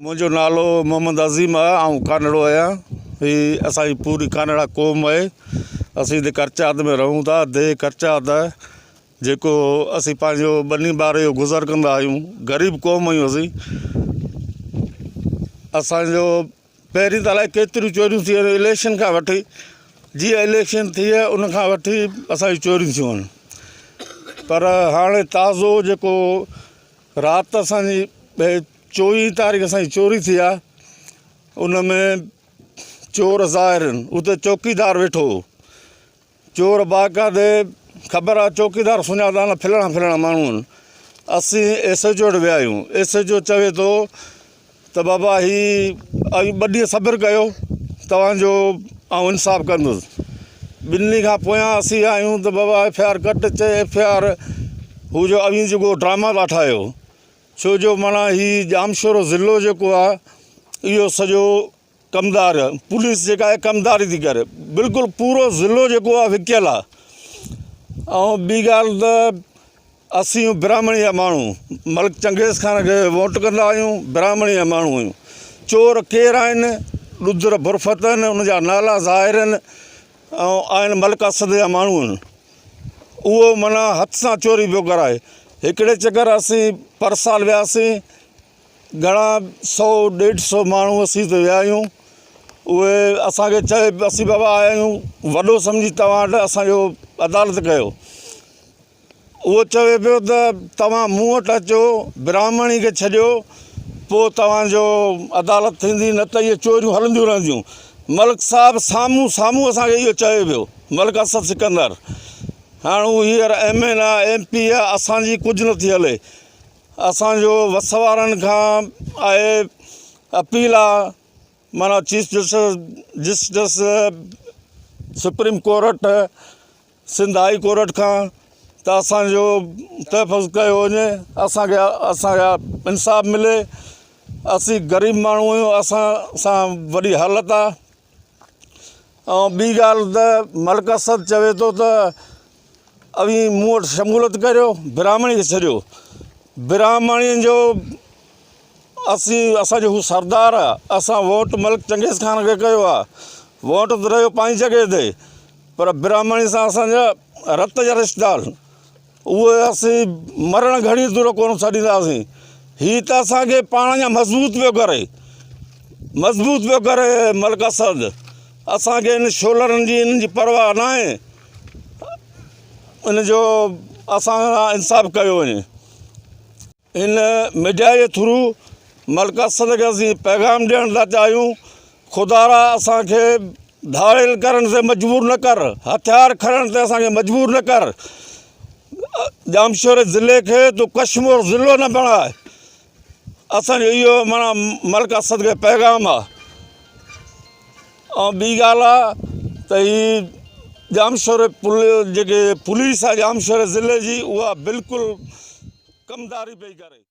منهنجو نالو محمد عظيم آهي آئون ڪانڙو آهيان هي اسان جي پوري ڪانڙا قوم آهي اسين هتي ڪرچات ۾ رهون ٿا ديهه ڪرچات آهي جيڪو اسين پنهنجو ٻني ٻاري جو گذر ڪندا آهيون غريب قوم آهيون اسين اسانجو پهرين ته الائي ڪيتريون چوريون ٿي ويون اليڪشن کان وٺي جيئن اليڪشن ٿي آهي ان کان وٺي اسانجي چوريون ٿيون آهن پر هاڻي تازو جيڪو رات اسانجي چوويهه تاريخ اسان جي چوري ٿي آ ان ۾ چور ظاهر آهن اتي چوڪيدار ويٺو هو چور باقاعدي خبر آ چوڪيدار سڃاتا نه فلاڻا فلاڻا ماڻهو آهن اسين ايس ايچ او وٽ ويا آهيون ايس ايچ او چوي ٿو ته بابا هي اوهين ٻه ڏينهن صبر ڪيو توهانجو آئون انصاف ڪندس ٻن ڏينهن کان پويان اسين آهيون ته بابا ايف I R ڪٽ چئي ايف I R هو جو اوهين جيڪو ڊراما ٿا ٺاهيو ڇو جو معنيٰ هي ڄامشورو ضلعو جيڪو آهي اهو سڄو ڪمدار پوليس جيڪا آهي ڪمداري ٿي ڪري بلڪل پورو ضلعو جيڪو آهي وڪيل آهي ۽ ٻي ڳالهه ته اسين براهمڻي جا ماڻهو ملڪ چنگيز خان کي ووٽ ڪندا آهيون براهمڻي جا ماڻهو آهيون چور ڪير آهن ڏڌر برفت آهن ان جا نالا ظاهر آهن ۽ آهن ملڪ اسد جا ماڻهو آهن اهو معنيٰ هٿ سان چوري پيو ڪرائي. هڪڙي چڪر اسين پرسال وياسين، گهڻا سئو ڏيڍ سئو ماڻهو اسين اتي ويا آهيون. اهي اسان کي چئي اسين بابا آيا آهيون وڏو سمجهي توهان وٽ اسان جو عدالت ڪيو. اهو چوي پيو ته توهان مون وٽ اچو براهمڻي کي ڇڏيو پوء توهان جو عدالت ٿيندي نه ته اهي چوريون هلنديون رهنديون. ملڪ صاحب سامهون سامهون اسان کي اهو چوي پيو. ملڪ اسد سڪندر هاڻ هو هينئر ايم اين آ ايم پي آ اسان جي ڪجهه نٿي هلي اسان جو وس وارن کان آهي اپيل آ معنيٰ chief justice justice supreme court Sindh high court کان ته اسان جو تحفظ ڪيو وڃي اسان کي اسان کي انصاف ملي اسين غريب ماڻهو آهيون اسان سان وڏي حالت آ ۽ ٻي ڳالهه ته ملڪ اسد چوي ٿو ته اوهين مون وٽ شموليت ڪريو براهمڻي کي ڇڏيو براهمڻي جو اسين اسانجو هو سردار آ اسان ووٽ ملڪ چنگيز خان کي ڪيو آ ووٽ ته رهيو پنهنجي جڳهه تي پر براهمڻي سان اسانجا رت جا رشتا آهن اهي اسين مرڻ گهڙي دور ڪونه ڇڏينداسين. هي ته اسان کي پاڻ اڃا مضبوط پيو ڪري، مضبوط پيو ڪري ملڪ اسد. اسان کي ان شولرن جي انهن جي پرواهه ناهي. ان جو اسان سان انصاف ڪيو وڃي. هن ميڊيا جي ٿرو ملڪ اسد کي اسين پيغام ڏيڻ ٿا چاهيون خدارا اسان کي ڌاڙيل ڪرڻ تي مجبور نه ڪر هٿيار کڻڻ تي اسان کي مجبور نه ڪر ڄامشوري ضلعي کي تون ڪشمور ضلعو نه بڻاء اسانجو اهو معنيٰ ملڪ اسد کي پيغام آ ۽ ٻي ڳالهه آ ته هي ڄامشوري جيڪي پوليس آ ڄامشوري ضلعي جي اها بلڪل ڪمداري پئي ڪري.